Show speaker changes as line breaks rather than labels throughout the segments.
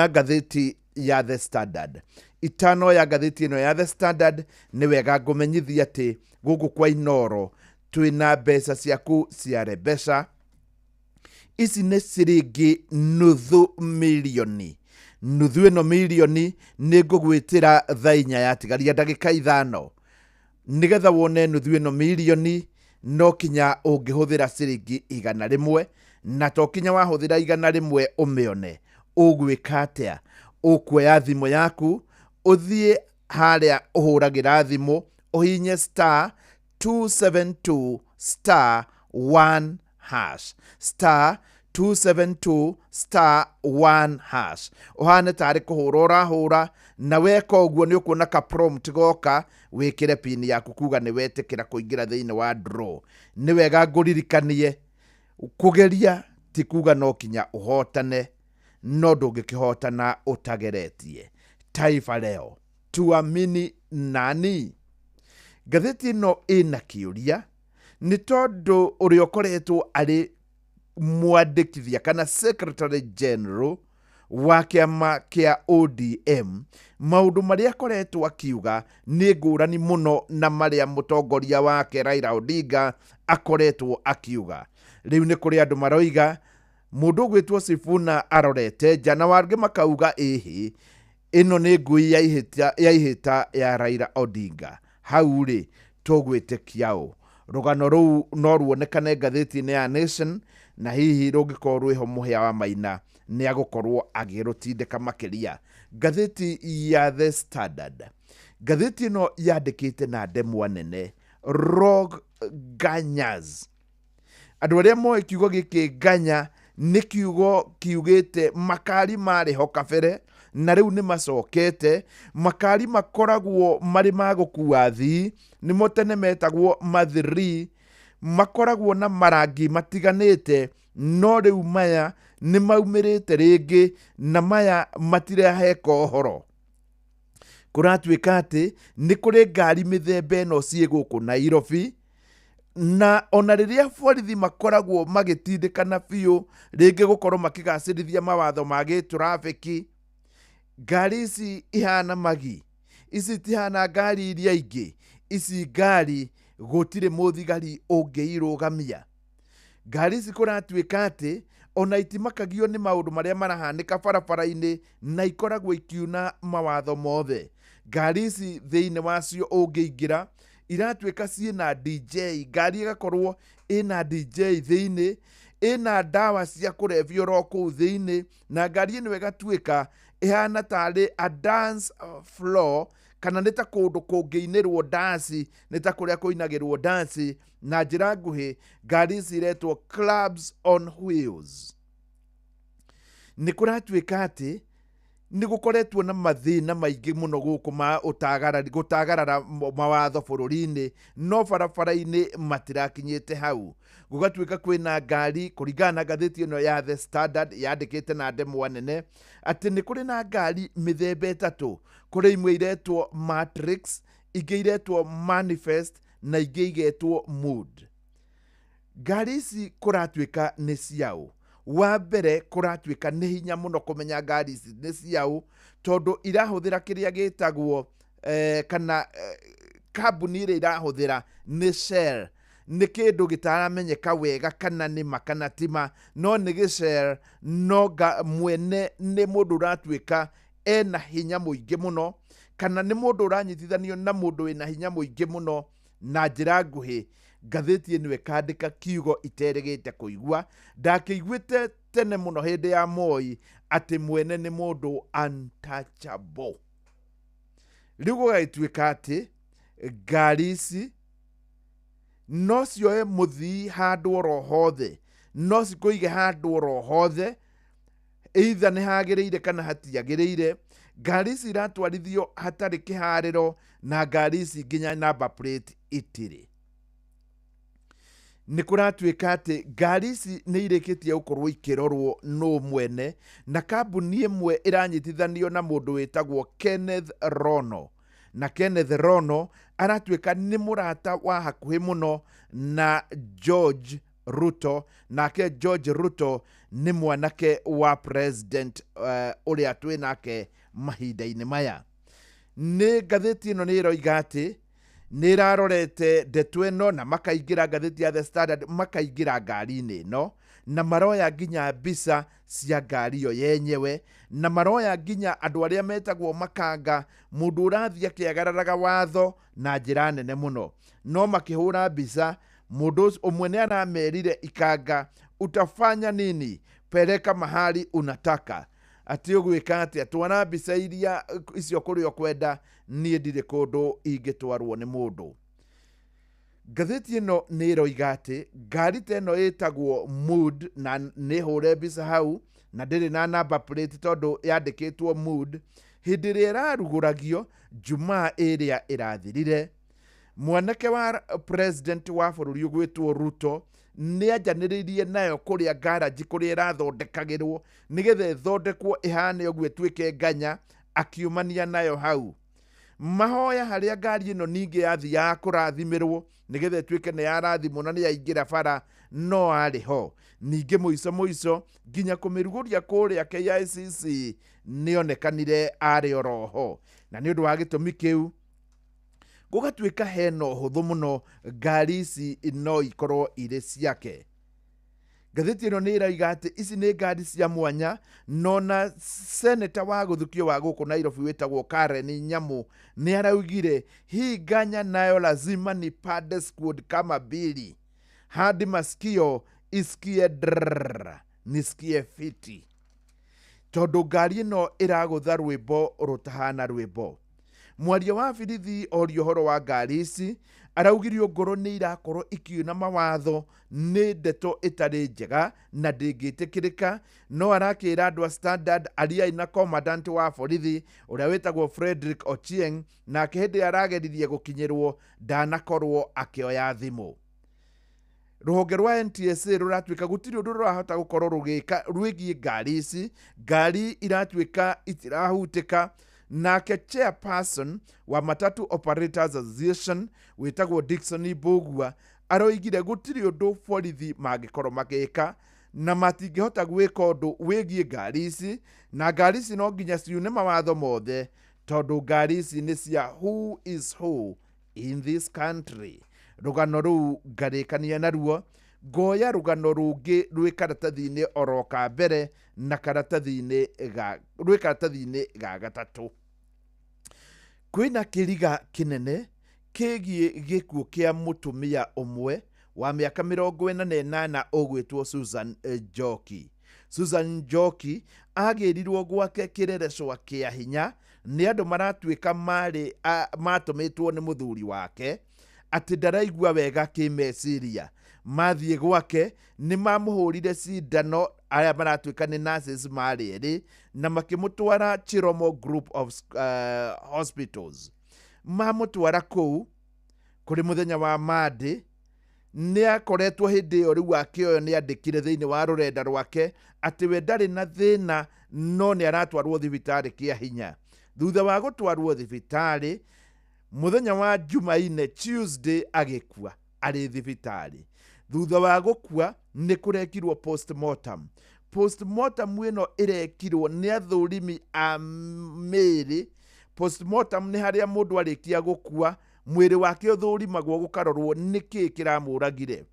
Ngathĩti ya The Standard. Itano ya ngathĩti ĩno ya The Standard, nĩ wega ngũmenyithia atĩ gũkũ kwa Inoro twĩna mbeca ciaku cia Rebesha. Ici nĩ ciringi nuthu milioni. Nuthu ĩno milioni nĩ ngũgwĩtĩra thaa 4 yatigaria ndagĩka 5. Nĩgetha wone nuthu ĩno milioni, no kinya ũngĩhũthĩra ciringi 100, na to kinya wahũthĩra 100 ũmĩone. Ũgwĩka atĩa? Ũkuoya thimũ yaku, ũthiĩ harĩa ũhũragĩra thimũ, ũhinye *272*1#, *272*1#, ũhane tarĩ kũhũra ũrahũra, na weka ũguo nĩ ũkuona ka prompt goka, wĩkĩre pin yaku kuga nĩ wetĩkĩra kũingĩra thĩinĩ wa draw. Nĩ wega ngũririkanie, kũgeria ti kuga no kinya ũhotane, no ndũngĩkĩhotana ũtageretie. Taifa Leo, tuamini nani? Ngathĩti ĩno ĩna kĩũria nĩ tondũ ũrĩa ũkoretwo arĩ mwandĩkithia kana secretary general wa kĩama kĩa ODM, maũndũ marĩa akoretwo akiuga nĩ ngũrani mũno na marĩa mũtongoria wake Raila Odinga akoretwo akiuga. Rĩu nĩ kũrĩ andũ maroiga mũndũ ũgwĩtwo Sifuna arorete nja, na wangĩ makauga ĩhĩ, ĩno nĩ ngui ya ihĩta ya ihĩta ya Raila Odinga. Hau rĩ, tũgwĩtĩkia ũ? Rũgano rũu no ruonekane ngathĩti-inĩ ya Nation, na hihi rũngĩkorwo rwĩho Mũhĩa wa Maina nĩ agũkorwo agĩrũtindĩka makĩria. Ngathĩti ya The Standard, ngathĩti ĩno yandĩkĩte na ndemwa nene, Rogue Ganyas. Andũ arĩa moĩ kiugo gĩkĩ nganya nĩ kiugo kiugĩte makari marĩ ho kabere na rĩu nĩ macokete. Makari makoragwo marĩ ma gũkua athii, nĩmo tene metagwo mathiri, makoragwo na marangi matiganĩte, no rĩu maya nĩ maumĩrĩte rĩngĩ na maya matiraheka ũhoro. Kũratuĩka atĩ nĩ kũrĩ ngari mĩthemba ĩno ciĩ gũkũ Nairobi, na ona rĩrĩa borithi makoragwo magĩtindĩkana biũ rĩngĩ gũkorwo makĩgacĩrithia mawatho ma gĩtũrabĩki, ngari ici ihana magi, ici itihana ngari iria ingĩ. Ici ngari gũtirĩ mũthigari ũngĩirũgamia. Ngari ici kũratuĩka atĩ ona itimakagio nĩ maũndũ marĩa marahanĩka barabara-inĩ, na ikoragwo ikiuna mawatho mothe. Ngari ici thĩinĩ wacio ũngĩingĩra, iratuĩka ciĩna DJ, ngari ĩgakorwo ĩna DJ thĩinĩ, ĩna ndawa cia kũrebia oro kũu thĩinĩ, na ngari ĩno ĩgatuĩka ĩhana tarĩ a dance floor, kana nĩ ta kũndũ kũngĩinĩrwo ndaci, nĩ ta kũrĩa kũinagĩrwo ndaci. Na njĩra nguhĩ, ngari ici iretwo clubs on wheels. Nĩ kũratuĩka atĩ nĩ gũkoretwo na mathĩna maingĩ mũno gũkũ ma ũtagarari, gũtagarara mawatho bũrũri-inĩ, no barabara-inĩ matirakinyĩte hau. Gũgatuĩka kwĩna ngari, kũringana na ngathĩti ĩno ya The Standard yandĩkĩte na ndemwa nene, atĩ nĩ kũrĩ na ngari mĩthemba 3. Kũrĩ imwe iretwo Matrix, ingĩ iretwo Manifest, na ingĩ igetwo Mood. Ngari ici kũratuĩka nĩ ciaũ? Wa mbere, kũratuĩka nĩ hinya mũno kũmenya ngari ici nĩ ciaũ, tondũ irahũthĩra kĩrĩa gĩtagwo kana kambuni ĩrĩa irahũthĩra nĩ Shell. Nĩ kĩndũ gĩtaramenyeka wega kana nĩ ma kana ti ma, no nĩ gĩ Shell, no mwene nĩ mũndũ ũratuĩka ena hinya mũingĩ mũno, kana nĩ mũndũ ũranyitithanio na mũndũ wĩna hinya mũingĩ mũno. Na njĩra nguhĩ, ngathĩti ĩno ĩkandĩka kiugo iterĩgĩte kũigua, ndakĩiguĩte tene mũno hĩndĩ ya Moi, atĩ mwene nĩ mũndũ untouchable. Rĩu gũgagĩtuĩka atĩ ngari ici no cioe mũthii handũ oro hothe, no cikũige handũ oro hothe, either nĩ hagĩrĩire kana hatiagĩrĩire. Ngari ici iratwarithio hatarĩ kĩharĩro, na ngari ici nginya number plate itirĩ. Nĩ kũratuĩka atĩ ngari ici nĩ irĩkĩtie gũkorwo ikĩrorwo nũ mwene, na kambuni ĩmwe ĩranyitithanio na mũndũ wĩtagwo Kenneth Rono, na Kenneth Rono aratuĩka nĩ mũrata wa hakuhĩ mũno na George Ruto, nake George Ruto nĩ mwanake wa president ũrĩa twĩ nake mahinda-inĩ maya. Nĩ ngathĩti ĩno nĩ ĩroiga atĩ nĩ ĩrarorete ndeto ĩno na makaingĩra ngathĩti ya The Standard, makaingĩra ngari-inĩ ĩno na maroya nginya mbica cia ngari ĩyo yenyewe, na maroya nginya andũ arĩa metagwo makanga, mũndũ ũrathiĩ akĩagararaga watho na njĩra nene mũno. No makĩhũra mbica, mũndũ ũmwe nĩ aramerire ikanga, utafanya nini, peleka mahali unataka, atĩ ũgwĩka atĩa, twara mbica iria icio kũrĩa ũkwenda, niĩ ndirĩ kũndũ ingĩtwarwo nĩ mũndũ. Ngathĩti ĩno nĩ ĩroiga atĩ ngari ta ĩno ĩtagwo Mood, na nĩ hũre mbica hau na ndĩrĩ na number plate tondũ yandĩkĩtwo Mood, hĩndĩ ĩrĩa ĩrarugũragio Jumaa ĩrĩa ĩrathirire, mwanake wa president wa bũrũri ũgwĩtwo Ruto nĩ anjanĩrĩirie nayo kũrĩa garage kũrĩa ĩrathondekagĩrwo nĩgetha ĩthondekwo ĩhane ũguo ĩtuĩke nganya, akiumania nayo hau. Mahoya harĩa ngari ĩno ningĩ yathiaga kũrathimĩrwo nĩgetha ĩtuĩke nĩ yarathimwo na nĩ yaingĩra bara, no arĩ ho. Ningĩ mũico mũico nginya kũmĩrugũria kũrĩa KICC nĩonekanire arĩ oroho, na nĩ ũndũ wa gĩtũmi kĩu gũgatuĩka hena ũhũthũ mũno ngari ici no ikorwo irĩ ciake. Ngathĩti ĩno nĩ ĩraiga atĩ ici nĩ ngari cia mwanya, no na seneta wa gũthukio wa gũkũ Nairobi wĩtagwo Karen Nyamu nĩ araugire hii nganya nayo lazima ni pande squad kama mbili hadi masikio isikie drrrr, nisikie fiti, tondũ ngari ĩno ĩragũtha rwĩmbo rũtahana rwĩmbo. Mwaria wa birithi orio ũhoro wa ngari ici araugire ngoro nĩ irakorwo ikiuna mawatho, nĩ ndeto ĩtarĩ njega na ndĩngĩtĩkĩrĩka, no arakĩra andũ a Standard ariai na commandant wa borithi ũrĩa wĩtagwo Frederick Ochieng, nake hĩndĩ ĩrĩa arageririe gũkinyĩrwo ndanakorwo akĩoya thimũ. Rũhonge rwa NTSA rũratuĩka gũtirĩ ũndũ rũrahota gũkorwo rũgĩka rwĩgiĩ ngari ici, ngari iratuĩka itirahutĩka. Nake chairperson wa Matatu Operators Association wĩtagwo Dickson Mbugua aroigire gũtirĩ ũndũ borithi mangĩkorwo magĩka na matingĩhota gwĩka ũndũ wĩgiĩ ngari ici, na ngari ici no nginya ciune mawatho mothe tondũ ngari ici nĩ cia who is who in this country. Rũgano rũu ngarĩkania naruo, ngoya rũgano rũngĩ rwĩ karatathi-inĩ oro ka mbere na karatathi-inĩ ga rwĩ karatathi-inĩ ga gatatũ. Kwĩna kĩriga kĩnene kĩgiĩ gĩkuũ kĩa mũtumia ũmwe wa mĩaka 48 ũgwĩtwo Susan Njoki. Susan Njoki agĩrirwo gwake kĩrerecwa kĩa hinya nĩ andũ maratuĩka marĩ matũmĩtwo nĩ mũthuri wake atĩ ndaraigua wega kĩmeciria. Mathiĩ gwake nĩ mamũhũrire cindano arĩa maratuĩka nĩ nurses marĩ erĩ na makĩmũtwara Chiromo Group of Hospitals. Mamũtwara kũu kũrĩ mũthenya wa Monday, nĩ akoretwo hĩndĩ ĩyo rĩu akĩoyo nĩ andĩkire thĩinĩ wa rũrenda rwake atĩ we ndarĩ na thĩna no nĩ aratwarwo thibitarĩ kĩa hinya. Thutha wa gũtwarwo thibitarĩ mũthenya wa Jumaine Tuesday agĩkua arĩ thibitarĩ. Thutha wa gũkua nĩ kũrekirwo postmortem. Postmortem ĩno ĩrekirwo nĩ athũrimi a mĩĩrĩ. Postmortem nĩ harĩa mũndũ arĩkia gũkua mwĩrĩ wake ũthũrimagwo gũkarorwo nĩkĩĩ kĩramũragire.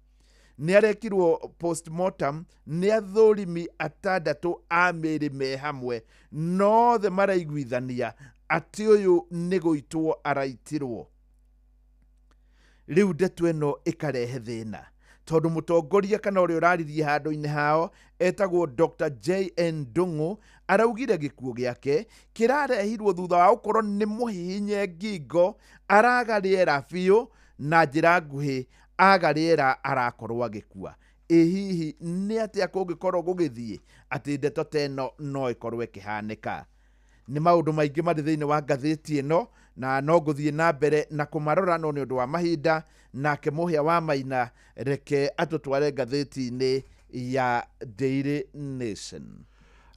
Nĩ arekirwo postmortem nĩ athũrimi atandatũ a mĩĩrĩ me hamwe, nothe maraiguithania atĩ ũyũ nĩ gũitwo araitirwo. Rĩu ndeto ĩno ĩkarehe thĩna tondũ mũtongoria kana ũrĩa ũraririe handũ-inĩ hao etagwo Dr. J.N. Ndung'u araugire gĩkuũ gĩake kĩrarehirwo thutha wa gũkorwo nĩ mũhihinye ngingo, araga rĩera biũ na njĩra nguhĩ aga rĩera arakorwo agĩkua. Ĩ hihi nĩ atĩa kũngĩkorwo gũgĩthiĩ atĩ ndeto ta ĩno no ĩkorwo ĩkĩhanĩka? Nĩ maũndũ maingĩ marĩ thĩinĩ wa ngathĩti ĩno na no ngũthiĩ na mbere na kũmarora no nĩ ũndũ wa mahinda, nake Mũhĩa wa Maina reke atũtware ngathĩti-inĩ ya Daily Nation.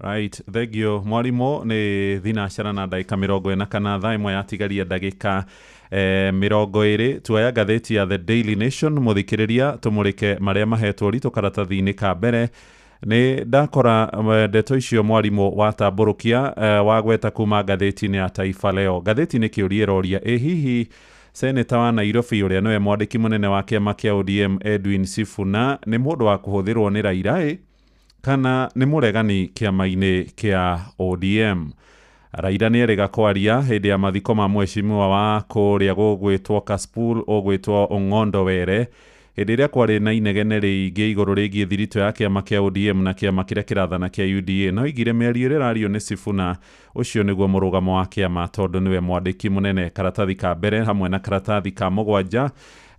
Right, thengio mwarimũ. Nĩ thinacara na ndagĩka 44, thaa 1 yatigaria ndagĩka 20. Tuoya ngathĩti ya The Daily Nation, mũthikĩrĩria, tũmũrĩke marĩa mahetwo ũritũ karatathi-inĩ ka mbere. Nĩ ndakora ndeto icio mwarimũ watambũrũkia, wagweta kuma ngathĩti-inĩ ya Taifa Leo. Ngathĩti nĩ kĩũria ĩroria, ĩ hihi seneta wa Nairobi ũrĩa nĩwe mwandĩki mũnene wa kĩama kĩa ODM Edwin Sifuna nĩ mũndũ wa kũhũthĩrwo nĩ Raila ĩ kana nĩ mũregani kĩama-inĩ kĩa ODM? Raila nĩ erĩga kwaria hĩndĩ ya mathiko ma mheshimiwa wa kũrĩa gũgwĩtwo Kasipul ũgwĩtwo Ong'ondo Were, hĩndĩ ĩrĩa kwarĩ na inegene rĩingĩ igũrũ rĩgiĩ thiritũ ya kĩama kĩa ODM na kĩama kĩrĩa kĩrathana kĩa UDA. No oigire mĩario ĩrĩa ĩrario nĩ Sifuna ũcio nĩguo mũrũgamo wa kĩama tondũ nĩwe mwandĩki mũnene. Karatathi ka mbere hamwe na karatathi ka mũgwanja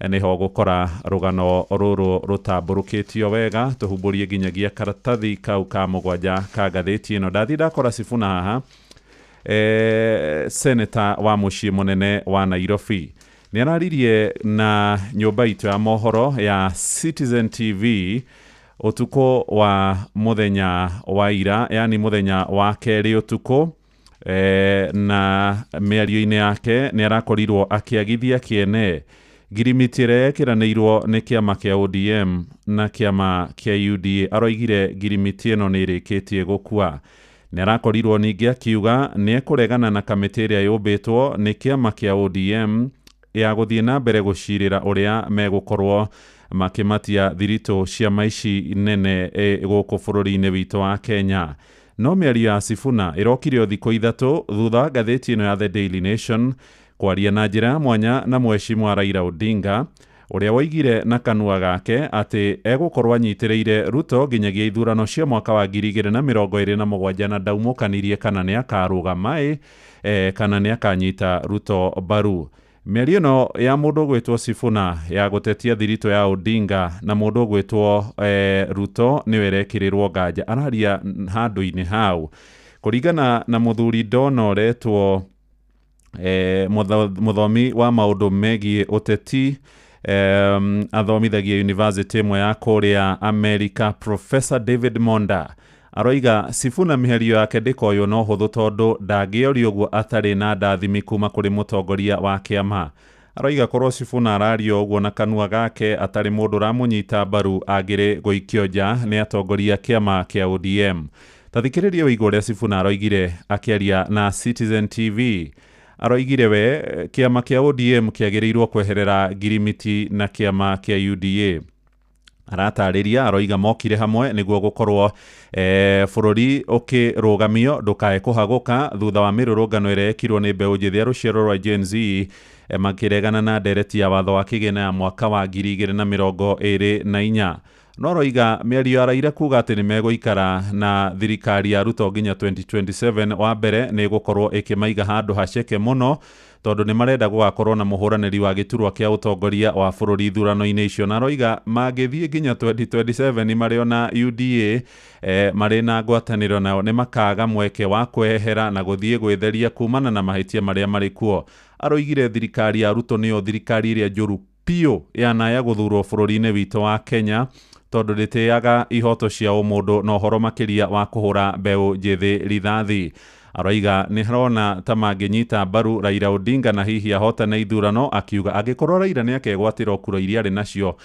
nĩho gũkora rũgano rũrũ rũtambũrũkĩtio wega. Tũhumbũrie nginyagia karatathi kau ka mũgwanja ka ngathĩti ĩno. Ndathiĩ ndakora Sifuna haha, seneta wa mũciĩ mũnene wa Nairobi, nĩ araririe na nyũmba itũ ya mohoro ya Citizen TV ũtukũ wa mũthenya wa ira, yani mũthenya wa kerĩ ũtukũ, na mĩario-inĩ yake nĩ arakorirwo akĩagithia kĩene ngirimiti ĩrĩa yekĩranĩirwo nĩ kĩama kĩa ODM na kĩama kĩa UDA. Aroigire ngirimiti ĩno nĩ ĩrĩkĩtie gũkua. Nĩ arakorirwo ningĩ akiuga nĩ ekũregana na kamĩtĩ ĩrĩa yũmbĩtwo nĩ kĩama kĩa ODM ya gũthiĩ na mbere gũcirĩra ũrĩa megũkorwo makĩmatia thiritũ ciama ici nene gũkũ bũrũri-inĩ witũ wa Kenya. No mĩario ya Sifuna ĩrokire o thikũ 3 thutha wa ngathĩti ĩno ya The Daily Nation kwaria na njĩra ya mwanya na mheshimiwa Raila Odinga, ũrĩa woigire na kanua gake atĩ egũkorwo anyitĩrĩire Ruto nginyagia ithurano cia mwaka wa 2027, na ndaumũkanirie kana nĩ akarũgama kana nĩ akanyita Ruto mbaru. Mĩario ĩno ya mũndũ ũgwĩtwo Sifuna ya gũtetia thiritũ ya Odinga na mũndũ ũgwĩtwo Ruto nĩyo ĩrekĩrĩrwo nganja. Araria handũ-inĩ hau kũringana na mũthuri ndona ũretwo mũthomi wa maũndũ megiĩ ũteti, athomithagia university ĩmwe ya kũrĩa America, Professor David Monda. Aroiga Sifuna mĩario yake ndĩkoywo no hũthũ tondũ ndangĩoria ũguo atarĩ na ndathimi kuma kũrĩ mũtongoria wa kĩama. Aroiga korwo Sifuna araria ũguo na kanua gake atarĩ mũndũ ũramũnyita mbaru, angĩrĩ gũikio nja nĩ atongoria kĩama kĩa ODM. Ta thikĩrĩria ũigua ũrĩa Sifuna aroigire akĩaria na Citizen TV. Aroigire we kĩama kĩa ODM kĩagĩrĩirwo kweherera ngirimiti na kĩama kĩa UDA. Aratarĩria, aroiga mokire hamwe nĩguo gũkorwo bũrũri ũkĩrũgamio ndũkae kũhagũka thutha wa mĩrũrũngano ĩrĩa yekirwo nĩ mbeũ njĩthĩ ya rũciaro rwa Gen Z, makĩregana na ndereti ya watho wa kĩgĩna ya mwaka wa 2024. No aroiga mĩario ya Raila kuga atĩ nĩ megũikara na thirikari ya Ruto nginya 2027 wa mbere nĩ ĩgũkorwo ĩkĩmaiga handũ haceke mũno, tondũ nĩ marenda gũgakorwo na mũhũranĩri wa gĩturwa kĩa ũtongoria wa bũrũri ithurano-inĩ icio. Na aroiga mangĩthiĩ nginya 2027 marĩ ona UDA, marĩ na ngwatanĩro nao, nĩ makaga mweke wa kwehera na gũthiĩ gwĩtheria kumana na mahĩtia marĩa marĩ kuo. Aroigire thirikari ya Ruto nĩyo thirikari ĩrĩa njũru biũ yanaya gũthurwo bũrũri-inĩ witũ wa Kenya, tondũ ndĩtĩaga ihoto cia ũmũndũ na ũhoro makĩria wa kũhũra mbeũ njĩthĩ rithathi. Aroiga nĩ harona ta mangĩnyita mbaru Raila Odinga na hihi ahotane ithurano, akiuga angĩkorwo Raila nĩ akegwatĩra kura iria arĩ nacio,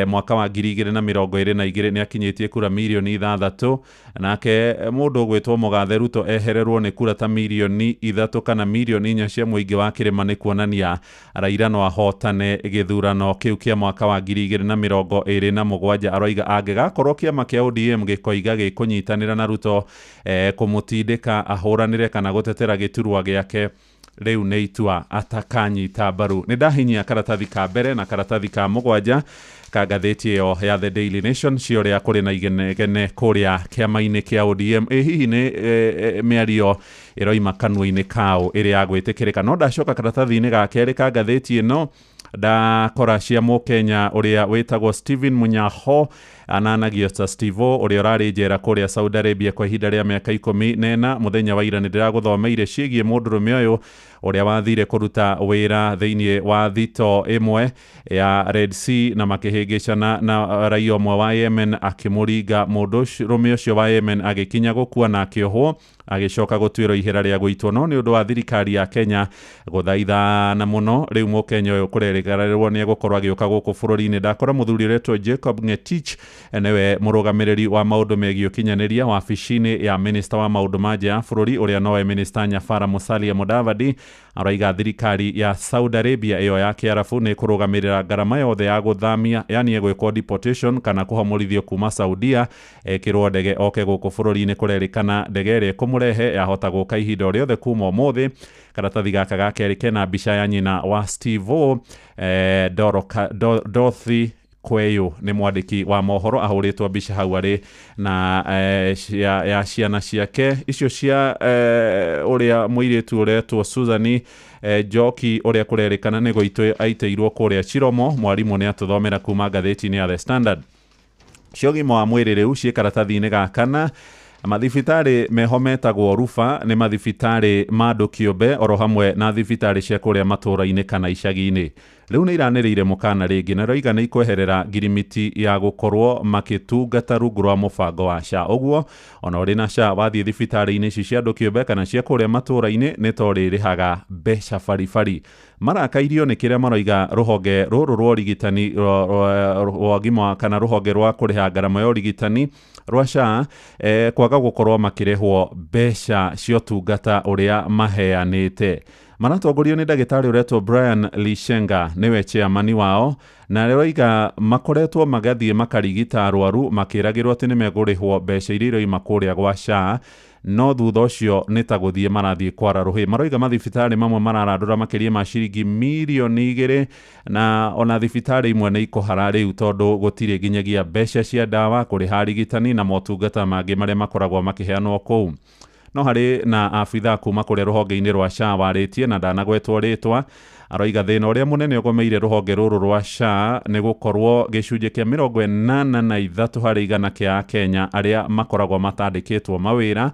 mwaka wa 2022 nĩ akinyĩtie kura mirioni 6, nake mũndũ ũgwĩtwo Mũgathe Ruto ehererwo nĩ kura ta mirioni 3 kana mirioni 4 cia mũingĩ wa kĩrĩma, nĩ kuonania Raila no ahotane gĩthurano kĩu kĩa mwaka wa 2027. Aroiga angĩgakorwo kĩama kĩa ODM gĩkoiga gĩkũnyitanĩra na Ruto, kũmũtindĩka ahũranĩre kana gũtetera gĩturwa gĩake, rĩu nĩ itua atakanyita mbaru. Nĩ ndahinyia karatathi ka mbere na karatathi ka mũgwanja ka ngathĩti ĩyo ya The Daily Nation cia ũrĩa kũrĩ na igenegene kũrĩa kĩama-inĩ kĩa ODM. Ĩ hihi nĩ mĩario ĩroima kanua-inĩ kao ĩrĩa ya gwĩtĩkĩrĩka? No ndacoka karatathi-inĩ ga kerĩ ka ngathĩti ĩno, ndakora cia mũkenya ũrĩa wĩtagwo Stephen Munyaho, Ananagio ta Steve ũrĩa ũrarĩ njera kũrĩa Saudi Arabia kwa ihinda rĩa mĩaka 14. Mũthenya wa ira nĩ ndĩragũthomeire ciĩgiĩ mũndũrũme ũyũ ũrĩa wathire kũruta wĩra thĩinĩ wa thito ĩmwe ya Red Sea na makĩhĩngĩcana na raia ũmwe wa Yemen akĩmũringa. Mũndũrũme ũcio wa Yemen agĩkinya gũkua na akĩohwo, agĩcoka gũtuĩrwo ihera rĩa gũitwo, no nĩ ũndũ wa thirikari ya Kenya gũthaithana mũno, rĩu mũkenya ũyũ kũrerĩgĩrĩrwo nĩ egũkorwo agĩũka gũkũ bũrũri-inĩ. Ndakora mũthuri ũretwo Jacob Ngetich nĩwe mũrũgamĩrĩri wa maũndũ megiĩ ũkinyanĩria wabici-inĩ ya minista wa maũndũ ma nja ya bũrũri ũrĩa nowe minista Nyabara Musalia Mudavadi. Araiga thirikari ya Saudi Arabia ĩyo ya Kĩarabu nĩ ĩkũrũgamĩrĩra ngarama yothe ya gũthamia, yani egwĩkwo deportation kana kũhomorithio kuma Saudia ekĩrwo ndege oke gũkũ bũrũri-inĩ. Kũrerĩkana ndege ĩrĩa ĩkũmũrehe yahota gũka ihinda o rĩothe kuma ũmũthĩ. Karatathi gaka ga kerĩ kena mbica ya nyina wa Steve O, Dorothy Kweyu nĩ mwandĩki wa mohoro, ahũrĩtwo mbica hau arĩ na ya ciana ciake icio cia ũrĩa mũirĩtu ũretwo Susan Njoki ũrĩa kũrerĩkana nĩ gũitwo aitĩirwo kũrĩa Chiromo. Mwarimũ nĩ atũthomera kuma ngathĩti-inĩ ya The Standard. Cia ũgima wa mwĩrĩ rĩu ciĩ karatathi-inĩ ga kana. Mathibitarĩ meho metagwo ruba nĩ mathibitarĩ ma andũ kĩũmbe oro hamwe na thibitarĩ cia kũrĩa matũũra-inĩ kana icagi-inĩ. Rĩu nĩ iranĩrĩire mũkana rĩngĩ na roiga nĩ ikweherera ngirimiti ya gũkorwo makĩtungata rungu rwa mũbango wa SHA. Ũguo ona ũrĩ na SHA wathiĩ thibitarĩ-inĩ ici cia andũ kĩũmbe kana cia kũrĩa matũũra-inĩ nĩ ta ũrĩrĩhaga mbeca baribari. Marakairio nĩ kĩrĩa maroiga rũhonge rũrũ rwa ũrigitani rwa ũgima kana rũhonge rwa kũrĩha ngarama ya ũrigitani rwa SHA kwaga gũkorwo makĩrĩhwo mbeca cia ũtungata ũrĩa maheanĩte. Maratongorio nĩ ndagĩtarĩ ũretwo Brian Lishenga nĩwe chairman wao, na rĩroiga makoretwo magathiĩ makarigita arwaru makĩragĩrwo atĩ nĩ megũrĩhwo mbeca iria iroima kũrĩa gwa SHA, no thutha ũcio nĩ ta gũthiĩ marathiĩ kwara rũhĩ. Maroiga mathibitarĩ mamwe mararandũra makĩria ma ciringi mirioni 2 na ona thibitarĩ imwe nĩ ikũhara rĩu tondũ gũtirĩ nginyagia mbeca cia ndawa, kũrĩha arigitani na motungata mangĩ marĩa makoragwo makĩheanwo kũu. No harĩ na abithaa kuma kũrĩa rũhonge-inĩ rwa SHA warĩtie na ndanagwetwo rĩtwa, aroiga thĩna ũrĩa mũnene ũgomeire rũhonge rũrũ rwa SHA nĩ gũkorwo gĩcunjĩ kĩa 83 harĩ igana kĩa Akenya arĩa makoragwo matandĩkĩtwo mawĩra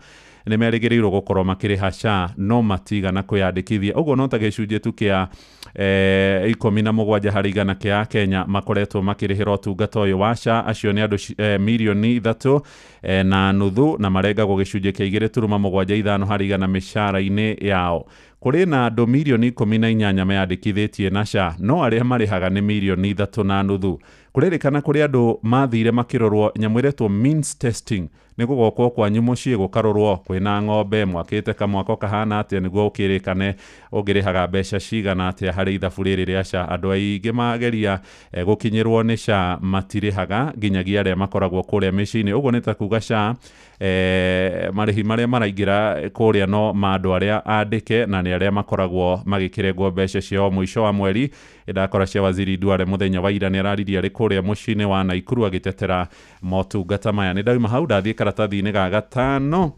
nĩ merĩgĩrĩirwo gũkorwo makĩrĩha SHA no matigana kwĩyandĩkithia. Ũguo no ta gĩcunjĩ tu kĩa 17 harĩ igana kĩa Akenya makoretwo makĩrĩhĩra ũtungata ũyũ wa SHA. Acio nĩ andũ mirioni 3.5 na marengagwo gĩcunjĩ kĩa 2.75 harĩ igana mĩcara-inĩ yao. Kũrĩ na andũ mirioni 18 meyandĩkithĩtie na SHA no arĩa marĩhaga nĩ mirioni 3.5. Kũrerĩkana kũrĩ andũ mathire makĩrorwo nyamũ ĩretwo means testing, nĩ gũgokwo kwanyu mũciĩ gũkarorwo kwĩna ng'ombe mwakĩte kamwako kahana atĩa nĩguo ũkĩrĩkane ũngĩrĩhaga mbeca cigana atĩa harĩ ithabu rĩrĩ rĩa SHA. Andũ aingĩ mageria gũkinyĩrwo nĩ SHA matirĩhaga nginyagia arĩa makoragwo kũrĩa mĩciĩ-inĩ. Ũguo nĩ ta kuga SHA marĩhi marĩa maraingĩra kũrĩa no ma andũ arĩa andĩke na nĩ arĩa makoragwo magĩkĩrengwo mbeca ciao mũico wa mweri. Ndakora cia waziri Duale mũthenya wa ira nĩ araririe arĩ kũrĩa mũciĩ-inĩ wa Naikuru agĩtetera motungata maya. Nĩ ndauma hau ndathiĩ karatathi-inĩ ga gatano.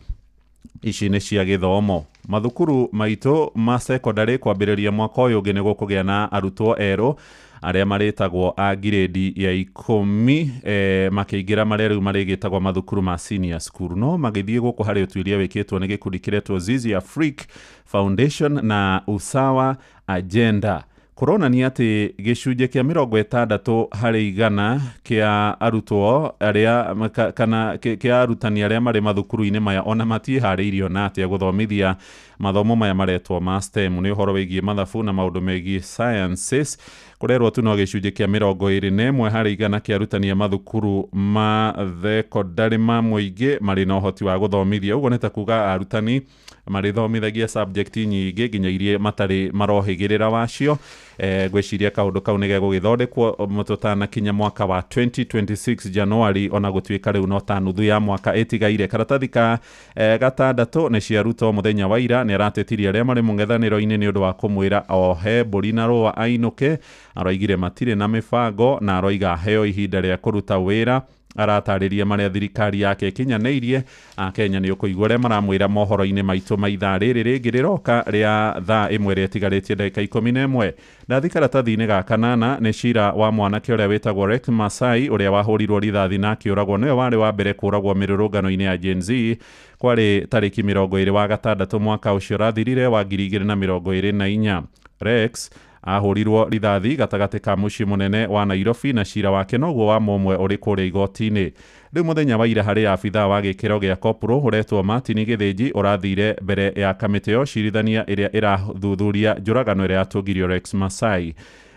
Ici nĩ cia gĩthomo. Mathukuru maitũ ma secondary kwambĩrĩria mwaka ũyũ ũngĩ nĩ gũkũgĩa na arutwo erũ arĩa marĩtagwo a grade ya 10 makĩingĩra marĩa rĩu marĩgĩtagwo mathukuru ma senior school. No magĩthiĩ gũkũ harĩ ũtuĩria wĩkĩtwo nĩ gĩkundi kĩretwo Zizi Afrique Foundation na Usawa Agenda kũronania atĩ gĩcunjĩ kĩa 60 harĩ igana kĩa arutwo arĩa kana kĩa arutani arĩa marĩ mathukuru-inĩ maya ona matiĩharĩirio na atĩa gũthomithia mathomo maya maretwo ma STEM, nĩ ũhoro wĩgiĩ mathabu na maũndũ megiĩ sciences. Kũrerwo tu no gĩcunjĩ kĩa 21 harĩ igana kĩa arutani a mathukuru ma thekondarĩ ma mũingĩ marĩ na ũhoti wa gũthomithia. Ũguo nĩ ta kuga arutani marĩthomithagia subject nyingĩ nginya iria matarĩ marohĩgĩrĩra wacio. Ngwĩciria kaũndũ kau nĩ gegũgĩthondekwo tũtanakinya mwaka wa 2026 January, ona gũtuĩka rĩu no ta nuthu ya mwaka ĩtigaire. Karatathi ka gatandatũ nĩ cia Ruto mũthenya wa ira nĩ aratetirie arĩa marĩ mũng'ethanĩro-inĩ nĩ ũndũ wa kũmwĩra ohe mbũri na rũa ainũke. Aroigire matirĩ na mĩbango na aroiga aheo ihinda rĩa kũruta wĩra Aratarĩria marĩa thirikari yake ĩkinyanĩirie. Akenya nĩ ũkũigua ũrĩa maramwĩra mohoro-inĩ maitũ ma ithaa rĩrĩ rĩngĩ rĩroka rĩa thaa ĩmwe ĩrĩa ĩtigarĩtie ndagĩka 11. Ndathi karatathi-inĩ ga kanana nĩ cira wa mwanake ũrĩa wĩtagwo Rex Masai ũrĩa wahũrirwo rithathi na akĩũragwo, nĩwe warĩ wa mbere kũragwo mĩrũrũngano-inĩ ya Gen Z. Kwarĩ tarĩki 26 wa gatandatũ mwaka ũcio ũrathirire wa 2024. Rex ahũrirwo rithathi gatagatĩ ka mũciĩ mũnene wa Nairobi na cira wake noguo wa momwe ũrĩ kũrĩa igoti-inĩ. Rĩu mũthenya wa ira harĩ abithaa wa gĩkĩro gĩa kopro ũretwo Martin Gĩthĩnji ũrathire mbere ya kamĩtĩ ya ũcirithania ĩrĩa ĩrathuthuria njũragano ĩrĩa yatũngirio Rex Masai.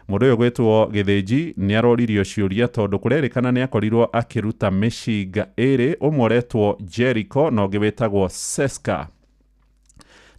Mũndũ ũyũ gwĩtwo Gĩthĩnji nĩ aroririo ciũria tondũ kũrerĩkana nĩ akorirwo akĩruta mĩcinga ĩrĩ, ũmwe ũretwo Jericho na ũngĩ wĩtagwo Seska,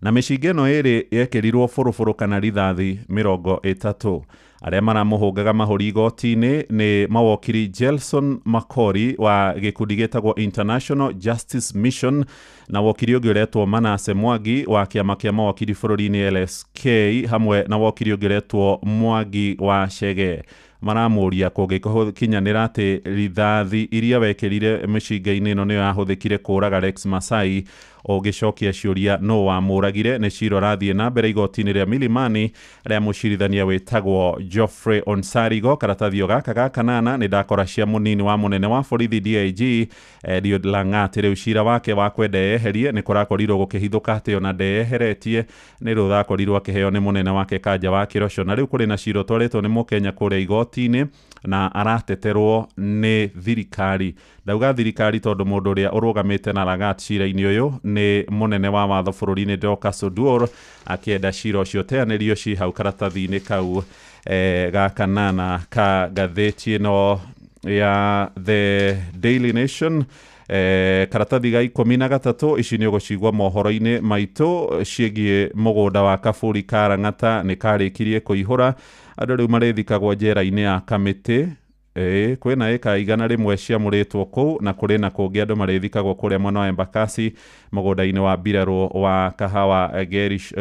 na mĩcinga ĩno ĩrĩ yekĩrirwo bũrũbũrũ kana rithathi 30. Arĩa maramũhũngaga mahũri igoti-inĩ nĩ mawokiri Gelson Makori wa gĩkundi gĩtagwo International Justice Mission na wokiri ũngĩ ũretwo Manase Mwangi wa kĩama kĩa mawokiri bũrũri-inĩ LSK, hamwe na wokiri ũngĩ ũretwo Mwangi wa Chege. Maramũria kũngĩkinyanĩra atĩ rithathi iria wekĩrire mĩcinga-inĩ ĩno nĩyo yahũthĩkire kũraga Rex Masai, ũngĩcokia ciũria nũ wamũragire. Nĩ cira ũrathiĩ na mbere igoti-inĩ rĩa Milimani rĩa mũcirithania wĩtagwo Geoffrey Onsarigo. Karatathi o gaka ga kanana nĩ ndakora cia mũnini wa mũnene wa borithi DIG Eliud Langat. Rĩu cira wake wa kwenda eyeherie nĩ kũrakorirwo gũkĩhithũka atĩ ona ndeyeheretie, nĩ rũtha akorirwo akĩheo nĩ mũnene wake Kanja wa Kĩroco. Na rĩu kũrĩ na cira ũtwarĩtwo nĩ mũkenya kũrĩa igoti-inĩ na arateterwo nĩ thirikari. Ndauga thirikari tondũ mũndũ ũrĩa ũrũgamĩte na Langat cira-inĩ ũyũ nĩ mũnene wa watho bũrũri-inĩ Dorcas Oduor, akĩenda cira ũcio ũteanĩrio ci hau karatathi-inĩ kau ga kanana ka ngathĩti ĩno ya The Daily Nation. Karatathi ga 13 ici nĩ ũgũcigua mohoro-inĩ maitũ ciĩgiĩ mũgũnda wa Kaburi ka Lang'ata nĩ karĩkirie kũihũra. Andũ rĩu marĩthikagwo njera-inĩ ya Kamĩtĩ. Kwĩna ĩka 100 ciamũrĩtwo kũu, na kũrĩ na kũngĩ andũ marĩthikagwo kũrĩa mwena wa Embakasi mũgũnda-inĩ wa mbirarũ wa Kahawa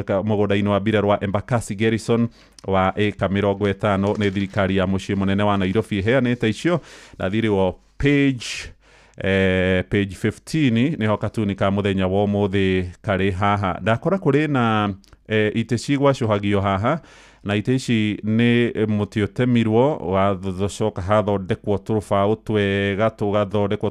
mũgũnda-inĩ wa mbirarũ wa Embakasi Garrison wa ĩka 50. Nĩ thirikari ya mũciĩ mũnene wa Nairobi ĩheanĩte icio. Ndathirĩwo page 15 nĩho katuni ka mũthenya wa ũmũthĩ karĩ haha. Ndakora kũrĩ na itĩ cigwacũhagio haha, na itĩ ici nĩ mũtĩ ũtemirwo wathocoka hathondekwo tũrũbaũ twega tũgathondekwo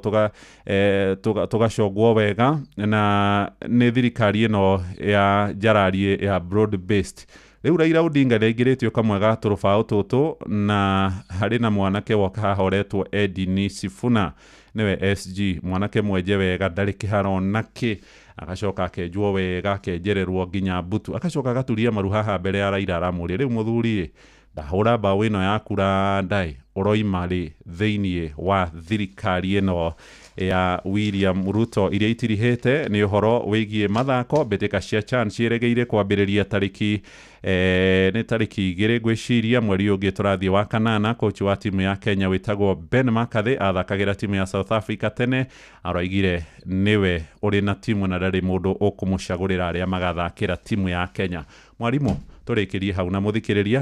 tũgacongwo wega, na nĩ thirikari ĩno ya njarariĩ ya broad based. Rĩu Raila Odinga nĩaingĩrĩtio kamwe ga tũrũbaũ tũtũ, na harĩ na mwanake woka haha ũretwo Edini Sifuna, nĩwe SG, mwanake mwenje wega ndarĩ kĩharo nakĩ, agacoka akenjwo wega akenjererwo nginya mbutu, agacoka agaturia maru haha mbere ya Raila aramũria, rĩu mũthuri ndahũra mbaũ ĩno ya kura ndaĩ ũroima rĩ thĩiniĩ wa thirikari ĩno ya William Ruto. Iria itirihĩte nĩ ũhoro wĩgiĩ mathako. Mbĩtĩka cia CHAN ciĩrĩgĩire kwambĩrĩria tarĩki nĩ tarĩki 2 ngwĩciria mweri ũngĩ tũrathiĩ wa kanana. Coach wa timu ya Kenya wĩtagwo Ben McCarthy athakagĩra timu ya South Africa tene, aroigire nĩwe ũrĩ na timu na ndarĩ mũndũ ũkũmũcagũrĩra arĩa magathakĩra timu ya Kenya. Mwarimũ tũrĩkĩrie hau na mũthikĩrĩria.